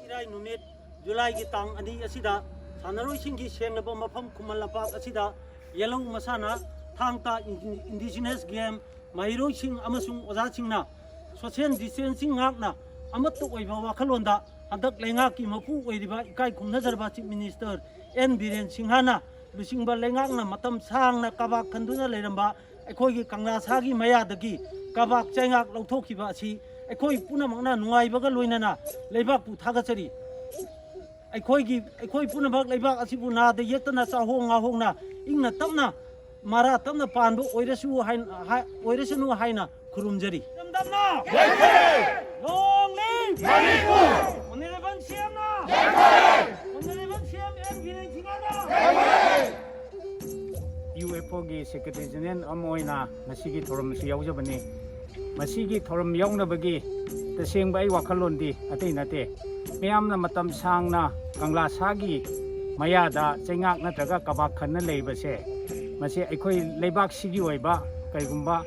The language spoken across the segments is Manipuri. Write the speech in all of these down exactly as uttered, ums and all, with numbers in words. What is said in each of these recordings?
ꯏꯔꯥꯏ ꯅꯨꯃꯤꯠ, ꯖꯨꯂꯥꯏꯒꯤ ꯇꯥꯡ ꯑꯅꯤ ꯑꯁꯤꯗ ꯁꯥꯟꯅꯔꯣꯏꯁꯤꯡꯒꯤ ꯁꯦꯡꯂꯕ ꯃꯐꯝ ꯈꯨꯃꯟ ꯂꯝꯄꯥꯛ ꯑꯁꯤꯗ ꯌꯦꯜꯍꯧ ꯃꯁꯥꯟꯅ, ꯊꯥꯡ ꯇꯥ ꯏꯟꯗꯤ-, indigenous game, ꯃꯍꯩꯔꯣꯏꯁꯤꯡ ꯑꯃꯁꯨꯡ ꯑꯣꯖꯥꯁꯤꯡꯅ social distancing ꯉꯥꯛꯅ ꯑꯃꯠꯇ ꯑꯣꯏꯕ ꯋꯥꯈꯜꯂꯣꯟꯗ ꯍꯟꯗꯛ ꯂꯩꯉꯥꯛꯀꯤ ꯃꯄꯨ ꯑꯣꯏꯔꯤꯕ ꯏꯀꯥꯏ ꯈꯨꯝꯅꯖꯔꯕ Chief Minister ꯑꯦꯟ ꯕꯤꯔꯦꯟ ꯁꯤꯡꯍꯅ ꯂꯨꯆꯤꯡꯕ ꯂꯩꯉꯥꯛꯅ ꯃꯇꯝ ꯁꯥꯡꯅ ꯀꯕꯥꯛ ꯈꯟꯗꯨꯅ ꯂꯩꯔꯝꯕ ꯑꯩꯈꯣꯏꯒꯤ ꯀꯪꯂꯥ ꯁꯥꯒꯤ ꯃꯌꯥꯗꯒꯤ ꯀꯕꯥꯛ ꯆꯩꯉꯥꯛ ꯂꯧꯊꯣꯛꯈꯤꯕ ꯑꯁꯤ ꯑꯩꯈꯣꯏ ꯄꯨꯝꯅꯃꯛꯅ ꯅꯨꯡꯉꯥꯏꯕꯒ ꯂꯣꯏꯅꯅ ꯂꯩꯕꯥꯛꯄꯨ ꯊꯥꯒꯠꯆꯔꯤ꯫ ꯑꯩꯈꯣꯏꯒꯤ, ꯑꯩꯈꯣꯏ ꯄꯨꯝꯅꯃꯛ ꯂꯩꯕꯥꯛ ꯑꯁꯤꯕꯨ ꯅꯥꯗ ꯌꯦꯛꯇꯅ ꯆꯥꯍꯣꯡ ꯉꯥꯍꯣꯡꯅ ꯏꯪꯅ ꯇꯞꯅ ꯃꯔꯥ ꯇꯞꯅ ꯄꯥꯟꯕ ꯑꯣꯏꯔꯁꯨ ꯍꯥꯏ-, ꯍꯥꯏ-, ꯑꯣꯏꯔꯁꯅꯨ ꯍꯥꯏꯅ ꯈꯨꯔꯨꯝꯖꯔꯤ꯫ ꯏꯔꯝꯗꯝꯅ! Long live! Honorable ꯁꯤ ꯑꯦꯝꯅ! Honorable ꯁꯤ ꯑꯦꯝ ꯑꯦꯟ ꯕꯤꯔꯦꯟ ꯁꯤꯡꯍꯅ! ꯌꯨ ꯑꯦꯐ ꯑꯣꯒꯤ Secretary General ꯑꯃ ꯑꯣꯏꯅ ꯉꯁꯤꯒꯤ ꯊꯧꯔꯝ ꯑꯁꯤ ꯌꯥꯎꯖꯕꯅꯤ꯫ ꯃꯁꯤꯒꯤ ꯊꯧꯔꯝ ꯌꯥꯎꯅꯕꯒꯤ ꯇꯁꯦꯡꯕ ꯑꯩ ꯋꯥꯈꯜꯂꯣꯟꯗꯤ ꯑꯇꯩ ꯅꯠꯇꯦ꯫ ꯃꯤꯌꯥꯝꯅ ꯃꯇꯝ ꯁꯥꯡꯅ ꯀꯪꯂꯥ ꯁꯥꯒꯤ ꯃꯌꯥꯗ ꯆꯩꯉꯥꯛ ꯅꯠꯇ꯭ꯔꯒ ꯀꯕꯥꯛ ꯈꯟꯅ ꯂꯩꯕꯁꯦ, ꯃꯁꯤ ꯑꯩꯈꯣꯏ ꯂꯩꯕꯥꯛꯁꯤꯒꯤ ꯑꯣꯏꯕ ꯀꯔꯤꯒꯨꯝꯕ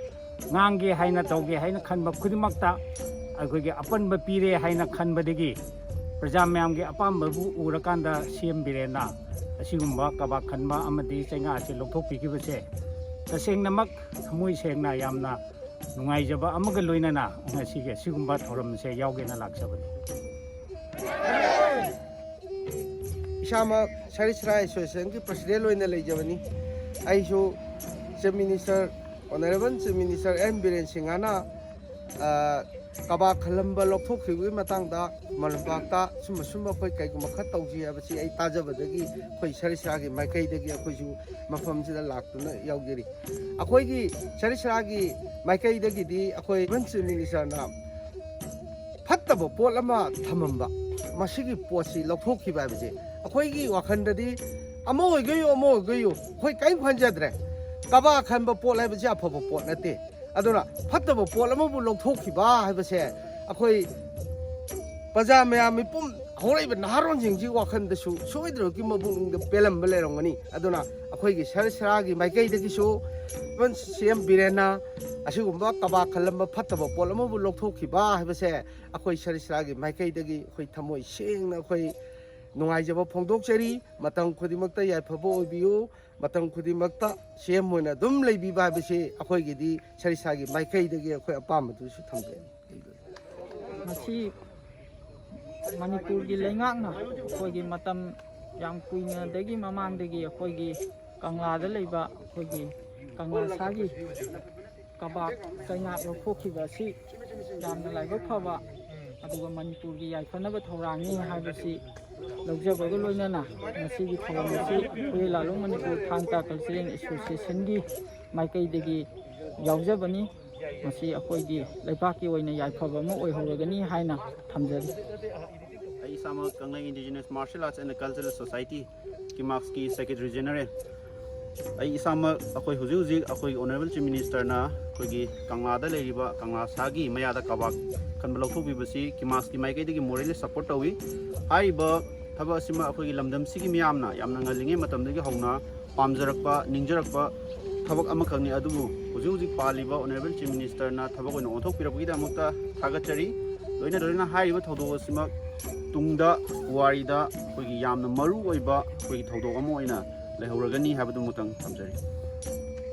ꯉꯥꯡꯒꯦ ꯍꯥꯏꯅ, ꯇꯧꯒꯦ ꯍꯥꯏꯅ ꯈꯟꯕ ꯈꯨꯗꯤꯡꯃꯛꯇ ꯑꯩꯈꯣꯏꯒꯤ ꯑꯄꯟꯕ ꯄꯤꯔꯦ ꯍꯥꯏꯅ ꯈꯟꯕꯗꯒꯤ ꯄ꯭ꯔꯖꯥ ꯃꯌꯥꯝꯒꯤ ꯑꯄꯥꯝꯕꯕꯨ ꯎꯔꯀꯥꯟꯗ ꯁꯤ ꯑꯦꯝ ꯕꯤꯔꯦꯟꯅ ꯑꯁꯤꯒꯨꯝꯕ ꯀꯕꯥꯛ ꯈꯟꯕ ꯑꯃꯗꯤ ꯆꯩꯉꯥꯛ ꯑꯁꯤ ꯂꯧꯊꯣꯛꯄꯤꯈꯤꯕꯁꯦ ꯇꯁꯦꯡꯅꯃꯛ ꯊꯃꯣꯏ ꯁꯦꯡꯅ ꯌꯥꯝꯅ ꯅꯨꯡꯉꯥꯏꯖꯕ ꯑꯃꯒ ꯂꯣꯏꯅꯅ ꯉꯁꯤꯒꯤ ꯑꯁꯤꯒꯨꯝꯕ ꯊꯧꯔꯝꯁꯦ ꯌꯥꯎꯒꯦꯅ ꯂꯥꯛꯆꯕꯅꯤ꯫ ꯏꯁꯥꯃꯛ ꯁꯔꯤꯠ ꯁꯔꯥꯏ ꯑꯦꯁꯣꯁꯤꯌꯦꯁꯟꯒꯤ president ꯑꯣꯏꯅ ꯂꯩꯖꯕꯅꯤ꯫ ꯑꯩꯁꯨ Chief Minister, Honorable Chief Minister N Biren ꯁꯤꯡꯍꯅ, ꯑ, ꯀꯕꯥꯛ ꯈꯜꯂꯝꯕ ꯂꯧꯊꯣꯛꯈꯤꯕꯒꯤ ꯃꯇꯥꯡꯗ ꯈꯨꯃꯟ ꯂꯝꯄꯥꯛꯇ ꯁꯨꯝꯕ ꯁꯨꯝꯕ ꯑꯩꯈꯣꯏ ꯀꯩꯒꯨꯝꯕ ꯈꯔ ꯇꯧꯁꯤ ꯍꯥꯏꯕꯁꯤ ꯑꯩ ꯇꯥꯖꯕꯗꯒꯤ ꯑꯩꯈꯣꯏ ꯁꯔꯤꯠ ꯁꯔꯥꯒꯤ ꯃꯥꯏꯀꯩꯗꯒꯤ ꯑꯩꯈꯣꯏꯁꯨ ꯃꯐꯝꯁꯤꯗ ꯂꯥꯛꯇꯨꯅ ꯌꯥꯎꯖꯔꯤ꯫ ꯑꯩꯈꯣꯏꯒꯤ ꯁꯔꯤꯠ ꯁꯔꯥꯒꯤ ꯃꯥꯏꯀꯩꯗꯒꯤꯗꯤ ꯑꯩꯈꯣꯏ Chief Ministerꯅ ꯐꯠꯇꯕ ꯄꯣꯠ ꯑꯃ ꯊꯝꯃꯝꯕ, ꯃꯁꯤꯒꯤ ꯄꯣꯠꯁꯤ ꯂꯧꯊꯣꯛꯈꯤꯕ ꯍꯥꯏꯕꯁꯦ ꯑꯩꯈꯣꯏꯒꯤ ꯋꯥꯈꯜꯗꯗꯤ ꯑꯃ ꯑꯣꯏꯒꯦꯌꯨ, ꯑꯃ ꯑꯣꯏꯒꯦꯌꯨ, ꯑꯩꯈꯣꯏ ꯀꯔꯤꯝ ꯈꯟꯖꯗ꯭ꯔꯦ꯫ ꯀꯕꯥ ꯈꯟꯕ ꯄꯣꯠ ꯍꯥꯏꯕꯁꯤ ꯑꯐꯕ ꯄꯣꯠ ꯅꯠꯇꯦ꯫ ꯑꯗꯨꯅ ꯐꯠꯇꯕ ꯄꯣꯠ ꯑꯃꯕꯨ ꯂꯧꯊꯣꯛꯈꯤꯕ ꯍꯥꯏꯕꯁꯦ ꯑꯩꯈꯣꯏ ꯄ꯭ꯔꯖꯥ ꯃꯌꯥꯝ ꯃꯤꯄꯨꯝ, ꯍꯧꯔꯛꯏꯕ ꯅꯍꯥꯔꯣꯟꯁꯤꯡꯁꯤ ꯋꯥꯈꯜꯗꯁꯨ ꯁꯣꯏꯗ꯭ꯔꯕꯒꯤ ꯃꯄꯨꯛꯅꯤꯡꯗ ꯄꯦꯜꯂꯝꯕ ꯂꯩꯔꯝꯒꯅꯤ꯫ ꯑꯗꯨꯅ ꯑꯩꯈꯣꯏꯒꯤ ꯁꯔꯤꯠ ꯁꯔꯥꯒꯤ ꯃꯥꯏꯀꯩꯗꯒꯤꯁꯨ ꯏꯚꯟ ꯁꯤ ꯑꯦꯝ ꯕꯤꯔꯦꯟꯅ ꯑꯁꯤꯒꯨꯝꯕ ꯀꯕꯥ ꯈꯜꯂꯝꯕ ꯐꯠꯇꯕ ꯄꯣꯠ ꯑꯃꯕꯨ ꯂꯧꯊꯣꯛꯈꯤꯕ ꯍꯥꯏꯕꯁꯦ ꯑꯩꯈꯣꯏ ꯁꯔꯤꯠ ꯁꯔꯥꯒꯤ ꯃꯥꯏꯀꯩꯗꯒꯤ ꯑꯩꯈꯣꯏ ꯊꯃꯣꯏ ꯁꯦꯡꯅ ꯑꯩꯈꯣꯏ ꯅꯨꯡꯉꯥꯏꯖꯕ ꯐꯣꯡꯗꯣꯛꯆꯔꯤ꯫ ꯃꯇꯝ ꯈꯨꯗꯤꯡꯃꯛꯇ ꯌꯥꯏꯐꯕ ꯑꯣꯏꯕꯤꯌꯨ꯫ ꯃꯇꯝ ꯈꯨꯗꯤꯡꯃꯛꯇ ꯁꯤ ꯑꯦꯝ ꯑꯣꯏꯅ ꯑꯗꯨꯝ ꯂꯩꯕꯤꯕ ꯍꯥꯏꯕꯁꯤ ꯑꯩꯈꯣꯏꯒꯤꯗꯤ ꯁꯔꯤꯠ ꯁꯔꯥꯒꯤ ꯃꯥꯏꯀꯩꯗꯒꯤ ꯑꯩꯈꯣꯏ ꯑꯄꯥꯝꯕꯗꯨꯁꯨ ꯊꯝꯖꯔꯤ꯫ ꯃꯁꯤ ꯃꯅꯤꯄꯨꯔꯒꯤ ꯂꯩꯉꯥꯛꯅ ꯑꯩꯈꯣꯏꯒꯤ ꯃꯇꯝ ꯌꯥꯝ ꯀꯨꯏꯅꯗꯒꯤ ꯃꯃꯥꯡꯗꯒꯤ ꯑꯩꯈꯣꯏꯒꯤ ꯀꯪꯂꯥꯗ ꯂꯩꯕ ꯑꯩꯈꯣꯏꯒꯤ ꯀꯪꯂꯥ ꯁꯥꯒꯤ ꯀꯕꯥꯛ ꯀꯩꯅꯥ ꯂꯧꯊꯣꯛꯈꯤꯕ ꯑꯁꯤ ꯌꯥꯝꯅ ꯂꯥꯏꯕꯛ ꯐꯕ ꯑꯗꯨꯒ ꯃꯅꯤꯄꯨꯔꯒꯤ ꯌꯥꯏꯐꯅꯕ ꯊꯧꯔꯥꯡꯅꯤ ꯍꯥꯏꯕꯁꯤ ꯂꯧꯖꯕꯒ ꯂꯣꯏꯅꯅ ꯉꯁꯤꯒꯤ ꯊꯧꯔꯝ ꯑꯁꯤ ꯑꯩꯈꯣꯏ ꯂꯥꯂꯣꯡ ꯃꯅꯤꯄꯨꯔ ꯊꯥꯡ ꯇꯥ ꯀꯜꯆꯔꯦꯜ ꯑꯦꯁꯣꯁꯤꯌꯦꯁꯟꯒꯤ ꯃꯥꯏꯀꯩꯗꯒꯤ ꯌꯥꯎꯖꯕꯅꯤ꯫ ꯃꯁꯤ ꯑꯩꯈꯣꯏꯒꯤ ꯂꯩꯕꯥꯛꯀꯤ ꯑꯣꯏꯅ ꯌꯥꯏꯐꯕ ꯑꯃ ꯑꯣꯏꯍꯧꯔꯒꯅꯤ ꯍꯥꯏꯅ ꯊꯝꯖꯔꯤ꯫ ꯑꯩ ꯏꯁꯥꯃꯛ ꯀꯪꯂꯩ Indigenous Martial Arts and Cultural Society, ꯀꯤꯃꯥꯛꯁꯀꯤ Secretary General꯫ ꯑꯩ ꯏꯁꯥꯃꯛ ꯑꯩꯈꯣꯏ ꯍꯧꯖꯤꯛ ꯍꯧꯖꯤꯛ ꯑꯩꯈꯣꯏꯒꯤ Honourable Chief Minister ꯅ ꯑꯩꯈꯣꯏꯒꯤ ꯀꯪꯂꯥꯗ ꯂꯩꯔꯤꯕ ꯀꯪꯂꯥ ꯁꯥꯒꯤ ꯃꯌꯥꯗ ꯀꯕꯥꯛ ꯈꯟꯕ ꯂꯧꯊꯣꯛꯄꯤꯕꯁꯤ ꯀꯤꯃꯥꯛꯁꯀꯤ ꯃꯥꯏꯀꯩꯗꯒꯤ morally support ꯇꯧꯏ꯫ ꯍꯥꯏꯔꯤꯕ ꯊꯕꯛ ꯑꯁꯤꯃ ꯑꯩꯈꯣꯏꯒꯤ ꯂꯝꯗꯝꯁꯤꯒꯤ ꯃꯤꯌꯥꯝꯅ ꯌꯥꯝꯅ ꯉꯜꯂꯤꯉꯩ ꯃꯇꯝꯗꯒꯤ ꯍꯧꯅ ꯄꯥꯝꯖꯔꯛꯄ, ꯅꯤꯡꯖꯔꯛꯄ ꯊꯕꯛ ꯑꯃꯈꯛꯅꯤ꯫ ꯑꯗꯨꯕꯨ ꯍꯧꯖꯤꯛ ꯍꯧꯖꯤꯛ ꯄꯥꯜꯂꯤꯕ Honourable Chief Minister ꯅ ꯊꯕꯛ ꯑꯣꯏꯅ ꯑꯣꯟꯊꯣꯛꯄꯤꯔꯛꯄꯒꯤꯗꯃꯛꯇ ꯊꯥꯒꯠꯆꯔꯤ꯫ ꯂꯣꯏꯅ ꯂꯣꯏꯅꯅ ꯍꯥꯏꯔꯤꯕ ꯊꯧꯗꯣꯛ ꯑꯁꯤꯃꯛ ꯇꯨꯡꯗ ꯄꯨꯋꯥꯔꯤꯗ ꯑꯩꯈꯣꯏꯒꯤ ꯌꯥꯝꯅ ꯃꯔꯨ ꯑꯣꯏꯕ ꯑꯩꯈꯣꯏꯒꯤ ꯊꯧꯗꯣꯛ ꯑꯃ ꯑꯣꯏꯅ ꯂꯩꯍꯧꯔꯒꯅꯤ ꯍꯥꯏꯕꯗꯨꯃꯇꯪ ꯊꯝꯖꯔꯤ꯫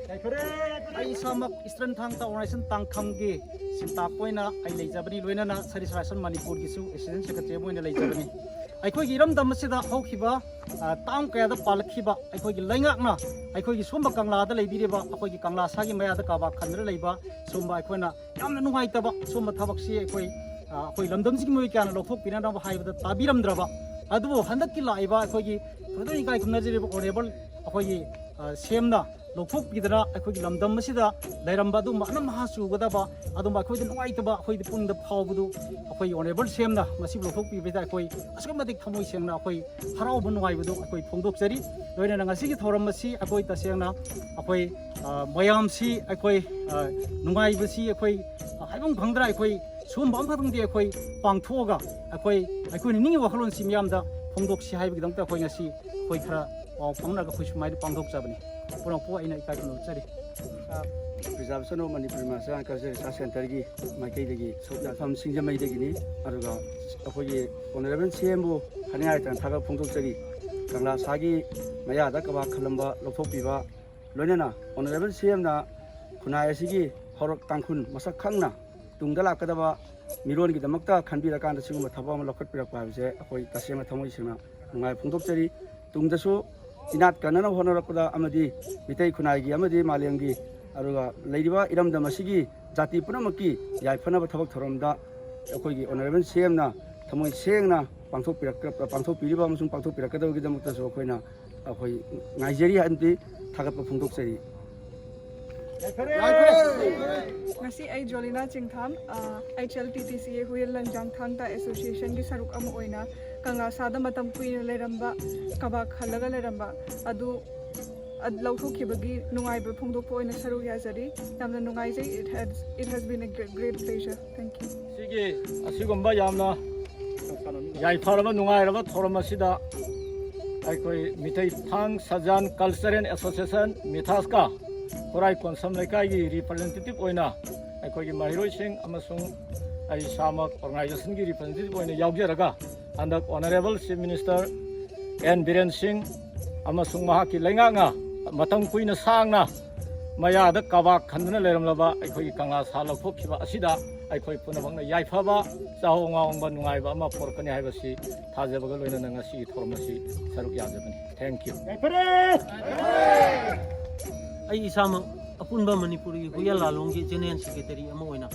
ꯑꯩ ꯏꯁꯥꯃꯛ Eastern Thang Ta Organisation ꯇꯥꯡꯈꯝꯒꯤ ꯁꯤꯟꯇꯥꯛꯄ ꯑꯣꯏꯅ ꯑꯩ ꯂꯩꯖꯕꯅꯤ, ꯂꯣꯏꯅꯅ Sari Sarasan ꯃꯅꯤꯄꯨꯔꯒꯤꯁꯨ Assistant Secretary ꯑꯃ ꯑꯣꯏꯅ ꯂꯩꯖꯕꯅꯤ꯫ ꯑꯩꯈꯣꯏꯒꯤ ꯏꯔꯝꯗꯝ ꯑꯁꯤꯗ ꯍꯧꯈꯤꯕ ꯇꯥꯝ ꯀꯌꯥꯗ ꯄꯥꯜꯂꯛꯈꯤꯕ ꯑꯩꯈꯣꯏꯒꯤ ꯂꯩꯉꯥꯛꯅ ꯑꯩꯈꯣꯏꯒꯤ ꯁꯨꯝꯕ ꯀꯪꯂꯥꯗ ꯂꯩꯕꯤꯔꯤꯕ ꯑꯩꯈꯣꯏꯒꯤ ꯀꯪꯂꯥ ꯁꯥꯒꯤ ꯃꯌꯥꯗ ꯀꯕꯥꯛ ꯈꯟꯗꯨꯅ ꯂꯩꯕ ꯁꯨꯝꯕ ꯑꯩꯈꯣꯏꯅ ꯌꯥꯝꯅ ꯅꯨꯡꯉꯥꯏꯇꯕ ꯁꯨꯝꯕ ꯊꯕꯛꯁꯤ ꯑꯩꯈꯣꯏ ꯑꯩꯈꯣꯏ ꯂꯝꯗꯝꯁꯤꯒꯤ ꯃꯤꯑꯣꯏ ꯀꯌꯥꯅ ꯂꯧꯊꯣꯛꯄꯤꯅꯅꯕ ꯍꯥꯏꯕꯗ ꯇꯥꯕꯤꯔꯝꯗ꯭ꯔꯕ꯫ ꯑꯗꯨꯕꯨ ꯍꯟꯗꯛꯀꯤ ꯂꯥꯛꯏꯕ ꯑꯩꯈꯣꯏꯒꯤ ꯊꯣꯏꯗꯣꯛ ꯏꯀꯥꯏ ꯈꯨꯝꯅꯖꯔꯤꯕ Honourable ꯑꯩꯈꯣꯏꯒꯤ ꯁꯤ ꯑꯦꯝꯅ ꯂꯧꯊꯣꯛꯄꯤꯗꯅ ꯑꯩꯈꯣꯏꯒꯤ ꯂꯝꯗꯝ ꯑꯁꯤꯗ ꯂꯩꯔꯝꯕ ꯑꯗꯨꯒꯨꯝꯕ ꯑꯅꯝ ꯑꯍꯥ ꯆꯨꯒꯗꯕ, ꯑꯗꯨꯒꯨꯝꯕ ꯑꯩꯈꯣꯏꯗ ꯅꯨꯡꯉꯥꯏꯇꯕ, ꯑꯩꯈꯣꯏꯗ ꯄꯨꯛꯅꯤꯡꯗ ꯐꯥꯎꯕꯗꯨ ꯑꯩꯈꯣꯏ ꯑꯣꯅꯔꯦꯕꯜ ꯁꯤ ꯑꯦꯝꯅ ꯃꯁꯤꯕꯨ ꯂꯧꯊꯣꯛꯄꯤꯕꯗ ꯑꯩꯈꯣꯏ ꯑꯁꯨꯛꯀꯤ ꯃꯇꯤꯛ ꯊꯃꯣꯏ ꯁꯦꯡꯅ ꯑꯩꯈꯣꯏ ꯍꯔꯥꯎꯕ ꯅꯨꯡꯉꯥꯏꯕꯗꯨ ꯑꯩꯈꯣꯏ ꯐꯣꯡꯗꯣꯛꯆꯔꯤ꯫ ꯂꯣꯏꯅꯅ ꯉꯁꯤꯒꯤ ꯊꯧꯔꯝ ꯑꯁꯤ ꯑꯩꯈꯣꯏ ꯇꯁꯦꯡꯅ ꯑꯩꯈꯣꯏ, ꯑ, ꯃꯌꯥꯝꯁꯤ ꯑꯩꯈꯣꯏ, ꯑ, ꯅꯨꯡꯉꯥꯏꯕꯁꯤ ꯑꯩꯈꯣꯏ, ꯑ, ꯍꯥꯏꯐꯝ ꯈꯪꯗꯅ ꯑꯩꯈꯣꯏ ꯁꯤꯒꯨꯝꯕ ꯑꯃꯈꯛꯇꯪꯗꯤ ꯑꯩꯈꯣꯏ ꯄꯥꯡꯊꯣꯛꯑꯒ ꯑꯩꯈꯣꯏ, ꯑꯩꯈꯣꯏꯅ ꯅꯤꯡꯉꯤ ꯋꯥꯈꯜꯂꯣꯟꯁꯤ ꯃꯤꯌꯥꯝꯗ ꯐꯣꯡꯗꯣꯛꯁꯤ ꯍꯥꯏꯕꯒꯤꯗꯃꯛꯇ ꯑꯩꯈꯣꯏ ꯉꯁꯤ ꯑꯩꯈꯣꯏ ꯈꯔ ꯄꯥꯎ ꯐꯥꯎꯅꯔꯒ ꯑꯩꯈꯣꯏ ꯁꯨꯃꯥꯏꯅ ꯄꯥꯡꯊꯣꯛꯆꯕꯅꯤ꯫ ꯄꯨꯝꯅꯃꯛꯄꯨ ꯑꯩꯅ ꯏꯀꯥꯏ ꯈꯨꯝꯅꯖꯔꯤ꯫ Preservation of Manipur Martial Art Culture Research Centreꯒꯤ ꯃꯥꯏꯀꯩꯗꯒꯤ ꯁꯔꯨꯛ ꯌꯥꯐꯝ ꯁꯤꯡꯖꯃꯩꯗꯒꯤꯅꯤ꯫ ꯑꯗꯨꯒ ꯑꯩꯈꯣꯏꯒꯤ ꯑꯣꯅꯔꯦꯕꯜ ꯁꯤ ꯑꯦꯝꯕꯨ ꯍꯥꯏꯅꯤꯡꯉꯥꯏ ꯂꯩꯇꯅ ꯊꯥꯒꯠ ꯐꯣꯡꯗꯣꯛꯆꯔꯤ꯫ ꯀꯪꯂꯥ ꯁꯥꯒꯤ ꯃꯌꯥꯗ ꯀꯕꯥꯛ ꯈꯜꯂꯝꯕ ꯂꯧꯊꯣꯛꯄꯤꯕ, ꯂꯣꯏꯅꯅ ꯑꯣꯅꯔꯦꯕꯜ ꯁꯤ ꯑꯦꯝꯅ ꯈꯨꯟꯅꯥꯏ ꯑꯁꯤꯒꯤ ꯍꯧꯔꯛ ꯇꯥꯡꯈꯨꯜ ꯃꯁꯛ ꯈꯪꯅ ꯇꯨꯡꯗ ꯂꯥꯛꯀꯗꯕ ꯃꯤꯔꯣꯟꯒꯤꯗꯃꯛꯇ ꯈꯟꯕꯤꯔꯀꯥꯟꯗ ꯁꯤꯒꯨꯝꯕ ꯊꯕꯛ ꯑꯃ ꯂꯧꯈꯠꯄꯤꯔꯛꯄ ꯍꯥꯏꯕꯁꯦ ꯑꯩꯈꯣꯏ ꯇꯁꯦꯡꯅ ꯊꯃꯣꯏ ꯁꯦꯡꯅ ꯅꯨꯡꯉꯥꯏꯕ ꯐꯣꯡꯗꯣꯛꯆꯔꯤ꯫ ꯇꯨꯡꯗꯁꯨ ꯏꯅꯥꯠ ꯀꯟꯅꯅꯕ ꯍꯣꯠꯅꯔꯛꯄꯗ ꯑꯃꯗꯤ ꯃꯤꯇꯩ ꯈꯨꯟꯅꯥꯏꯒꯤ ꯑꯃꯗꯤ ꯃꯥꯂꯦꯝꯒꯤ, ꯑꯗꯨꯒ ꯂꯩꯔꯤꯕ ꯏꯔꯝꯗꯝ ꯑꯁꯤꯒꯤ ꯖꯥꯇꯤ ꯄꯨꯝꯅꯃꯛꯀꯤ ꯌꯥꯏꯐꯅꯕ ꯊꯕꯛ ꯊꯧꯔꯝꯗ ꯑꯩꯈꯣꯏꯒꯤ ꯑꯣꯅꯔꯦꯕꯜ ꯁꯤ ꯑꯦꯝꯅ ꯊꯃꯣꯏ ꯁꯦꯡꯅ ꯄꯥꯡꯊꯣꯛꯄꯤꯔꯛ-, ꯄꯥꯡꯊꯣꯛꯄꯤꯔꯤꯕ ꯑꯃꯁꯨꯡ ꯄꯥꯡꯊꯣꯛꯄꯤꯔꯛꯀꯗꯕꯒꯤꯗꯃꯛꯇꯁꯨ ꯑꯩꯈꯣꯏꯅ, ꯑꯩꯈꯣꯏ ꯉꯥꯏꯖꯔꯤ ꯑꯃꯗꯤ ꯊꯥꯒꯠꯄ ꯐꯣꯡꯗꯣꯛꯆꯔꯤ꯫ ꯉꯁꯤ ꯑꯩ Jolina Chingtham, H L T T C A Huiyen ꯂꯪꯖꯥꯡ ꯊꯥꯡ ꯇꯥ ꯑꯦꯁꯣꯁꯤꯌꯦꯁꯟꯒꯤ ꯁꯔꯨꯛ ꯑꯃ ꯑꯣꯏꯅ ꯀꯪꯂꯥ ꯁꯥꯗ ꯃꯇꯝ ꯀꯨꯏꯅ ꯂꯩꯔꯝꯕ, ꯀꯕꯥꯛ ꯈꯜꯂꯒ ꯂꯩꯔꯝꯕ ꯑꯗꯨ, ꯑꯗꯨ ꯂꯧꯊꯣꯛꯈꯤꯕꯒꯤ ꯅꯨꯡꯉꯥꯏꯕ ꯐꯣꯡꯗꯣꯛꯄ ꯑꯣꯏꯅ ꯁꯔꯨꯛ ꯌꯥꯖꯔꯤ꯫ ꯌꯥꯝꯅ ꯅꯨꯡꯉꯥꯏꯖꯩ꯫ It has, it has been a great, great pleasure. Thank you. ꯁꯤꯒꯤ ꯑꯁꯤꯒꯨꯝꯕ ꯌꯥꯝꯅ ꯌꯥꯏꯐꯔꯕ ꯅꯨꯡꯉꯥꯏꯔꯕ ꯊꯧꯔꯝ ꯑꯁꯤꯗ ꯑꯩꯈꯣꯏ ꯃꯤꯇꯩ ꯊꯥꯡ ꯁꯖꯥꯟ ꯀꯜꯆꯔꯦꯜ ꯑꯦꯁꯣꯁꯤꯌꯦꯁꯟ, ꯃꯤꯊꯥꯁꯀꯥ, ꯈꯨꯔꯥꯏ ꯀꯣꯟꯁꯝ ꯂꯩꯀꯥꯏꯒꯤ ꯔꯤꯄ꯭ꯔꯖꯦꯟꯇꯦꯇꯤꯚ ꯑꯣꯏꯅ ꯑꯩꯈꯣꯏꯒꯤ ꯃꯍꯩꯔꯣꯏꯁꯤꯡ ꯑꯃꯁꯨꯡ ꯑꯩ ꯏꯁꯥꯃꯛ ꯑꯣꯔꯒꯅꯥꯏꯖꯦꯁꯟꯒꯤ ꯔꯤꯄ꯭ꯔꯖꯦꯟꯇꯦꯇꯤꯚ ꯑꯣꯏꯅ ꯌꯥꯎꯖꯔꯒ ꯍꯟꯗꯛ honourable chief minister N Biren Singh ꯑꯃꯁꯨꯡ ꯃꯍꯥꯛꯀꯤ ꯂꯩꯉꯥꯛꯅ ꯃꯇꯝ ꯀꯨꯏꯅ ꯁꯥꯡꯅ ꯃꯌꯥꯗ ꯀꯕꯥꯛ ꯈꯟꯗꯨꯅ ꯂꯩꯔꯝꯂꯕ ꯑꯩꯈꯣꯏꯒꯤ ꯀꯪꯂꯥ ꯁꯥ ꯂꯧꯊꯣꯛꯈꯤꯕ ꯑꯁꯤꯗ ꯑꯩꯈꯣꯏ ꯄꯨꯝꯅꯃꯛꯅ ꯌꯥꯏꯐꯕ, ꯆꯥꯍꯣꯡ ꯉꯥꯍꯣꯡꯕ ꯅꯨꯡꯉꯥꯏꯕ ꯑꯃ ꯄꯨꯔꯛꯀꯅꯤ ꯍꯥꯏꯕꯁꯤ ꯊꯥꯖꯕꯒ ꯂꯣꯏꯅꯅ ꯉꯁꯤꯒꯤ ꯊꯧꯔꯝ ꯑꯁꯤ ꯁꯔꯨꯛ ꯌꯥꯖꯕꯅꯤ꯫ Thank you. ꯑꯩ ꯏꯁꯥꯃꯛ ꯑꯄꯨꯟꯕ ꯃꯅꯤꯄꯨꯔꯒꯤ ꯍꯨꯏꯌꯥ ꯂꯥꯂꯣꯡꯒꯤ ꯖꯦꯅꯦꯔꯦꯜ ꯁꯦꯀ꯭ꯔꯦꯇꯔꯤ ꯑꯃ ꯑꯣꯏꯅ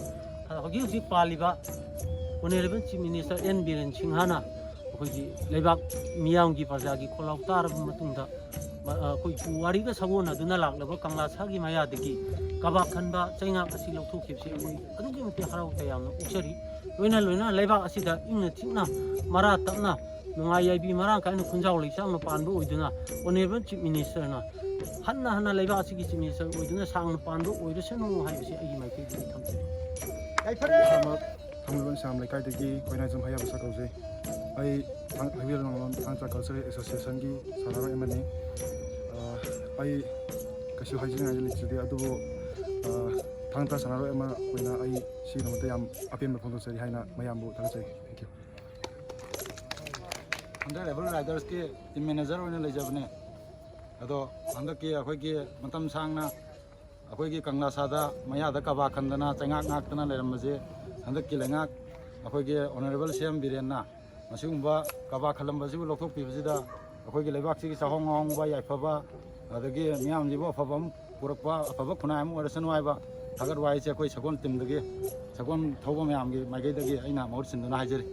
ꯍꯧꯖꯤꯛ ꯍꯧꯖꯤꯛ ꯄꯥꯜꯂꯤꯕ honourable chief minister N Biren ꯁꯤꯡꯍꯅ ꯑꯩꯈꯣꯏꯒꯤ ꯂꯩꯕꯥꯛ ꯃꯤꯌꯥꯝꯒꯤ ꯄ꯭ꯔꯖꯥꯒꯤ ꯈꯣꯜꯂꯥꯎ ꯇꯥꯔꯕ ꯃꯇꯨꯡꯗ ꯑꯩꯈꯣꯏ ꯄꯨꯋꯥꯔꯤꯒ ꯁꯥꯒꯣꯟꯅꯗꯨꯅ ꯂꯥꯛꯂꯕ ꯀꯪꯂꯥ ꯁꯥꯒꯤ ꯃꯌꯥꯗꯒꯤ ꯀꯕꯥꯛ ꯈꯟꯕ ꯆꯩꯉꯥꯛ ꯑꯁꯤ ꯂꯧꯊꯣꯛꯈꯤꯕꯁꯤ ꯑꯩꯈꯣꯏ ꯑꯗꯨꯛꯀꯤ ꯃꯇꯤꯛ ꯍꯔꯥꯎ ꯇꯌꯥꯝꯅ ꯑꯣꯛꯆꯔꯤ꯫ ꯂꯣꯏꯅ ꯂꯣꯏꯅꯅ ꯂꯩꯕꯥꯛ ꯑꯁꯤꯗ ꯏꯪꯅ ꯆꯤꯛꯅ, ꯃꯔꯥ ꯇꯞꯅ, ꯅꯨꯡꯉꯥꯏ ꯌꯥꯏꯕꯤ ꯃꯔꯥꯡ ꯀꯥꯏꯅ ꯈꯨꯟꯖꯥꯎ ꯂꯩꯆꯥꯡꯅ ꯄꯥꯟꯕ ꯑꯣꯏꯗꯨꯅ, ꯑꯣꯅꯔꯦꯕꯜ ꯆꯤꯐ ꯃꯤꯅꯤꯁꯇꯔꯅ ꯍꯟꯅ ꯍꯟꯅ ꯂꯩꯕꯥꯛ ꯑꯁꯤꯒꯤ ꯆꯤꯐ ꯃꯤꯅꯤꯁꯇꯔ ꯑꯣꯏꯗꯨꯅ ꯁꯥꯡꯅ ꯄꯥꯟꯕ ꯑꯣꯏꯔꯁꯅꯨ ꯍꯥꯏꯕꯁꯤ ꯑꯩꯒꯤ ꯃꯥꯏꯀꯩꯗꯒꯤ ꯊꯝꯖꯔꯤ꯫ ꯏꯁꯥꯃꯛ ꯊꯥꯡꯃꯩꯕꯟ ꯁꯥꯝ ꯂꯩꯀꯥꯏꯗꯒꯤ ꯀꯣꯏꯅꯥꯏꯖꯝ ꯍꯌꯥꯕꯁꯥ ꯀꯧꯖꯩ꯫ ꯑꯩ ꯊꯥꯡ-, ꯍꯩꯕꯤꯔ ꯂꯣꯡꯂꯣꯝ ꯊꯥꯡ ꯇꯥ ꯀꯜꯆꯔꯦꯜ ꯑꯦꯁꯣꯁꯤꯌꯦꯁꯟꯒꯤ ꯁꯥꯟꯅꯔꯣꯏ ꯑꯃꯅꯤ꯫ ꯑ, ꯑꯩ ꯀꯩꯁꯨ ꯍꯥꯏꯖꯅꯤꯡꯉꯥꯏꯗꯤ ꯂꯩꯖꯗꯦ, ꯑꯗꯨꯕꯨ, ꯑ, ꯊꯥꯡ ꯇꯥ ꯁꯥꯟꯅꯔꯣꯏ ꯑꯃ ꯑꯣꯏꯅ ꯑꯩ ꯁꯤꯒꯤꯗꯃꯛꯇ ꯌꯥꯝ ꯑꯄꯦꯟꯕ ꯐꯣꯡꯗꯣꯛꯆꯔꯤ ꯍꯥꯏꯅ ꯃꯌꯥꯝꯕꯨ ꯊꯥꯒꯠꯆꯔꯤ꯫ Thank you꯫ ꯍꯟꯗꯛ ꯔꯦꯕꯜ ꯔꯥꯏꯗꯔꯁꯀꯤ ꯇꯤꯝ ꯃꯦꯅꯦꯖꯔ ꯑꯣꯏꯅ ꯂꯩꯖꯕꯅꯦ꯫ ꯑꯗꯣ ꯍꯟꯗꯛꯀꯤ ꯑꯩꯈꯣꯏꯒꯤ ꯃꯇꯝ ꯁꯥꯡꯅ ꯑꯩꯈꯣꯏꯒꯤ ꯀꯪꯂꯥ ꯁꯥꯗ ꯃꯌꯥꯗ ꯀꯕꯥ ꯈꯟꯗꯅ ꯆꯩꯉꯥꯛ ꯉꯥꯛꯇꯅ ꯂꯩꯔꯝꯕꯁꯦ, ꯍꯟꯗꯛꯀꯤ ꯂꯩꯉꯥꯛ ꯑꯩꯈꯣꯏꯒꯤ ꯑꯣꯅꯔꯦꯕꯜ ꯁꯤ ꯑꯦꯝ ꯕꯤꯔꯦꯟꯅ ꯃꯁꯤꯒꯨꯝꯕ ꯀꯕꯥ ꯈꯜꯂꯝꯕꯁꯤꯕꯨ ꯂꯧꯊꯣꯛꯄꯤꯕꯁꯤꯗ ꯑꯩꯈꯣꯏꯒꯤ ꯂꯩꯕꯥꯛꯁꯤꯒꯤ ꯆꯥꯍꯣꯡ ꯉꯥꯍꯣꯡꯕ ꯌꯥꯏꯐꯕ, ꯑꯗꯒꯤ ꯃꯤꯌꯥꯝꯁꯤꯕꯨ ꯑꯐꯕ ꯑꯃ ꯄꯨꯔꯛꯄ, ꯑꯐꯕ ꯈꯨꯟꯅꯥꯏ ꯑꯃ ꯑꯣꯏꯔꯁꯅꯨ ꯍꯥꯏꯕ ꯊꯥꯒꯠ ꯋꯥꯍꯩꯁꯦ ꯑꯩꯈꯣꯏ ꯁꯒꯣꯜ ꯇꯤꯝꯗꯒꯤ, ꯁꯒꯣꯜ ꯊꯧꯕ ꯃꯌꯥꯝꯒꯤ ꯃꯥꯏꯀꯩꯗꯒꯤ ꯑꯩꯅ ꯃꯍꯨꯠ ꯁꯤꯟꯗꯨꯅ ꯍꯥꯏꯖꯔꯤ꯫